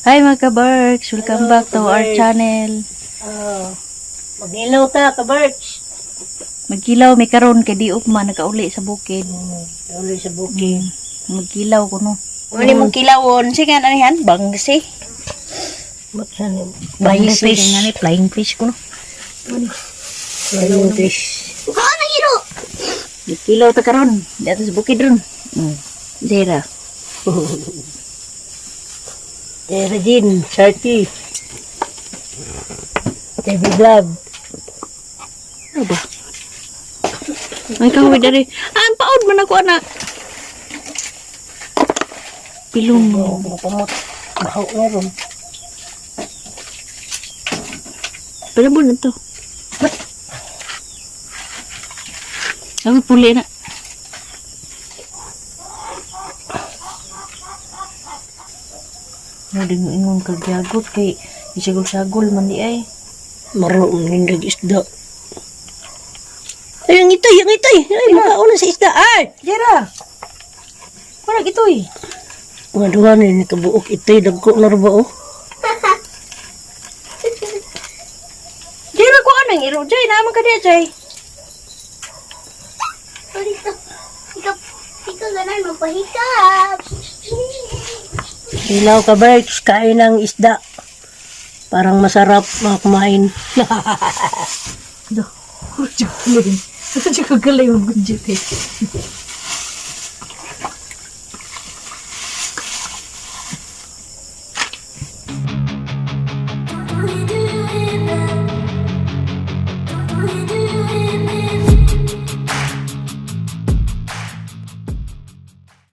Hi, mga kabarks! Welcome Hello, back to our kabarks. Channel. Ah, magnilaw ta, kabarks. Magkilaw may karon kay di ugma nakauli sa bukid. Uli sa bukid. Magkilaw ko no. Muni mong kilawon sige ano yan bangsi. Matsan, Flying fish. Nga ni flying fish ko no. Flying fish. Magkilaw ta karon dito sa bukid ron. Dera. Tera Jean, Sharky. TV Vlog. Ano ba? Ay kahoy diri. Ah, ang paod man ako anak. Pilong. Pamot. Baho meron. Pero mo na to. Ako puli na. Mo din ingon kag yagot kay isagol-sagol man di ay. Maro, nindag isda. Ay, ang itoy, ang itoy. Ay, makauna sa isda. Ay! Jera. Wala gitoy. Mga duha ni nakabuok itoy. Dagko na rin ba, oh? Jera ko anang iro jay naman ka diya jay. Ikaw, ikaw ganan magpahikap. Ilaw ka, Berks. Kain ng isda. Parang masarap mga kumain. Do. Galing. Galing mo gudjit eh.